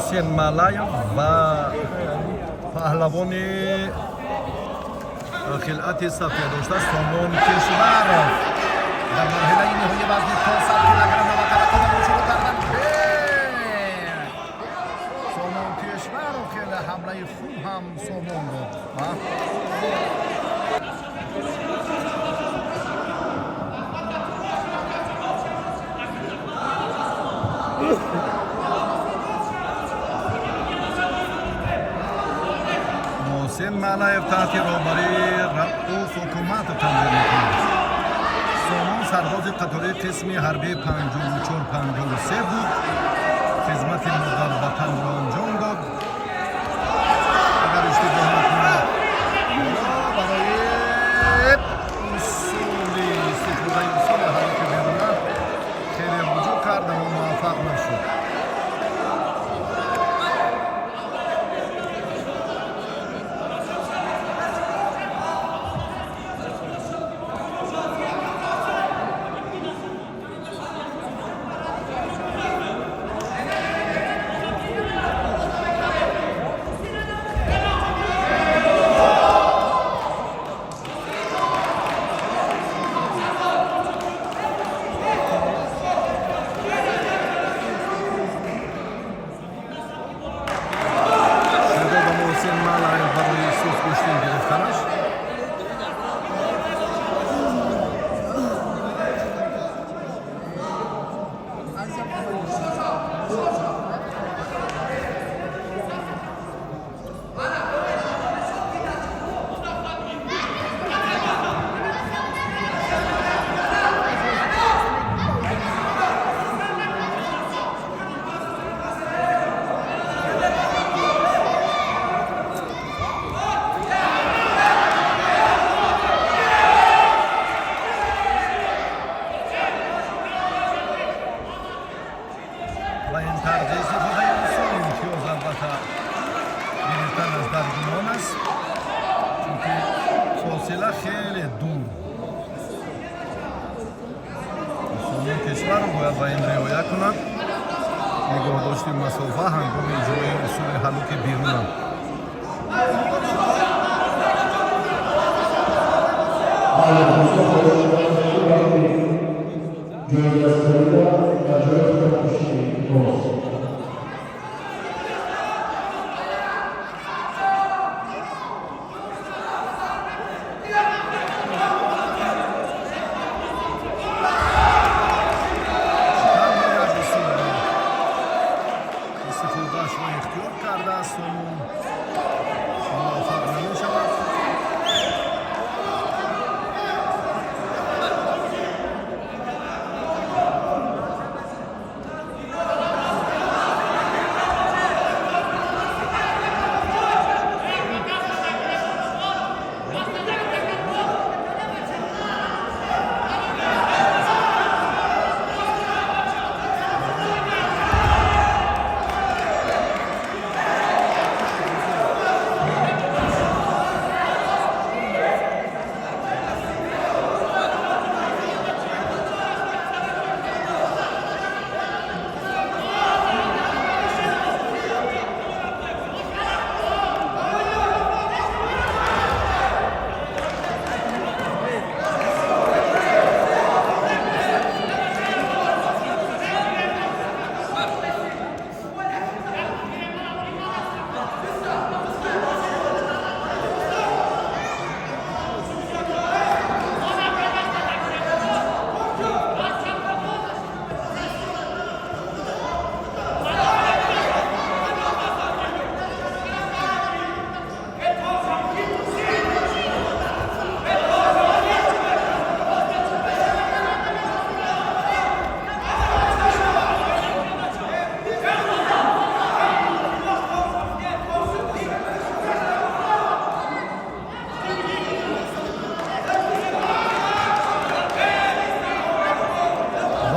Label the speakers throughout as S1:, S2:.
S1: Муҳсин Малаев ва паҳлавони хилъати сафед дошта Сомон Кишваров
S2: дар марҳилаи ниҳоии вазни то 100 килограмм навақарақобаро шурӯъ карданд. Сомон Кишваров хеле ҳамлаи хуб ҳам Сомон дод.
S1: Муҳсин Малаев таҳти роҳбарии Рауф Ҳукуматов тамрин мекунад. Сомон сарбози қатории қисми ҳарбии 5453 буд, хизмати модарватанро анҷом дод, агар иштибоҳ накунам. Барои усули истифодаи усули ҳалоки беруна хеле рӯҷӯъ кард, аммо муваффақ нашуд. Шудо ба Муҳсин Малаев барои суфгӯштин гирифтанаш. Ва ин тарзи истифодаи усул имтиёз албатта гирифтан аз дар гумон аст, чунки фосила хеле дур. Сомон Кишваров бояд ба ин риоя кунад, нигоҳдошти масофа ҳангоми иҷрои усули ҳалуки беруна.
S3: Ҷоизасупорида дар ҷои худро бошед, илтимос.
S1: Танҳо як усулро истифодаашро ихтиёр кардааст Сомон, муваффақ намешавад.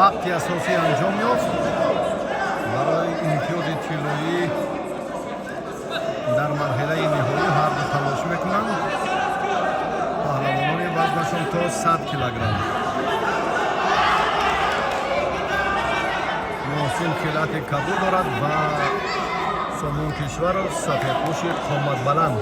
S1: Вақти асосӣ анҷом ёфт. Барои имтиёзи тиллоӣ дар марҳилаи ниҳоӣ ҳарду талош мекунанд паҳлавонони вазнашон то 100 килограмм. Муҳсин хилати кабуд дорад ва Сомон Кишваров, сафедпӯши қоматбаланд.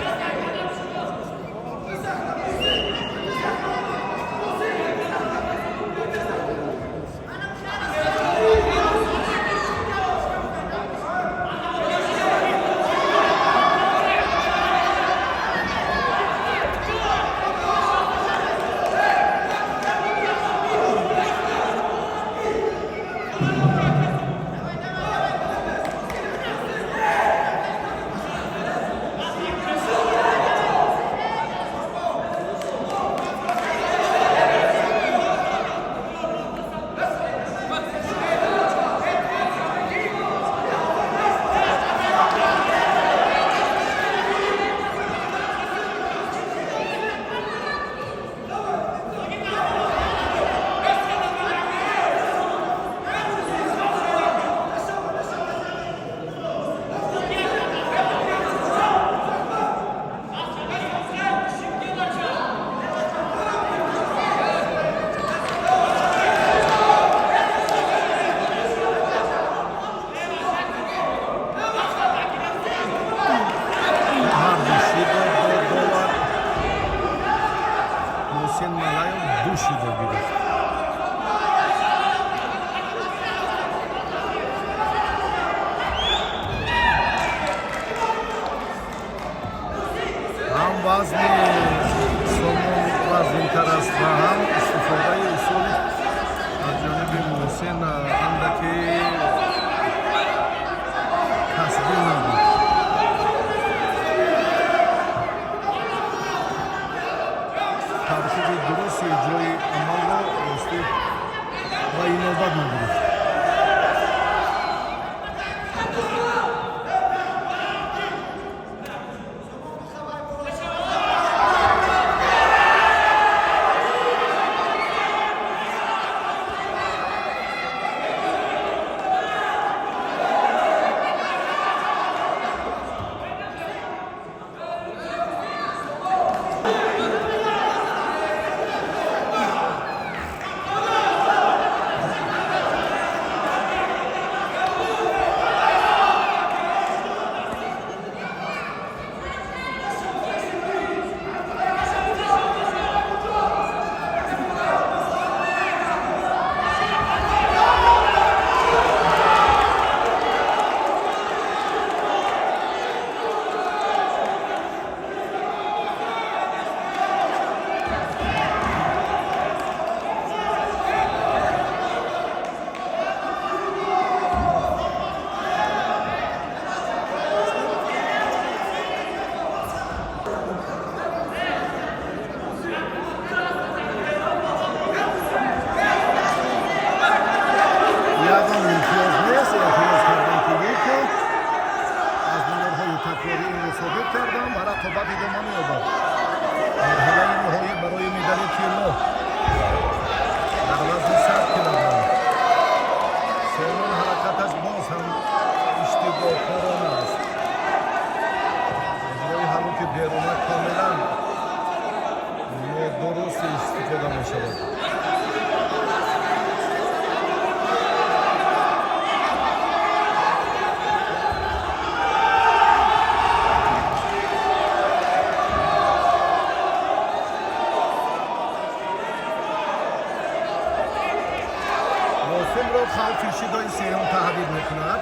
S1: Ҳарду шидо дод Довар. Муҳсин Малаев ду шидо гирифт. Ҳам вазни Сомон вазнинтар аст ва ҳам истифодаи усули аз ҷониби Муҳсин андаке касбӣ набуд. Тартиби дурусти иҷрои амалро ростӣ ба инобат нагирифт. Ягон имтиёз нест. Эътироз кардам, ки яке аз наворҳои такрорӣ инро собит кардам ва рақобат идома меёбад. Марҳилаи ниҳоӣ барои медали тилло дар вазни 100 килограмм. Сомон ҳаракаташ боз ҳам иштибоҳкорона аст. Иҷрои ҳалуки беруна комилан нодуруст истифода мешавад. Муҳсинро хавфи шидои сеюм таҳдид мекунад.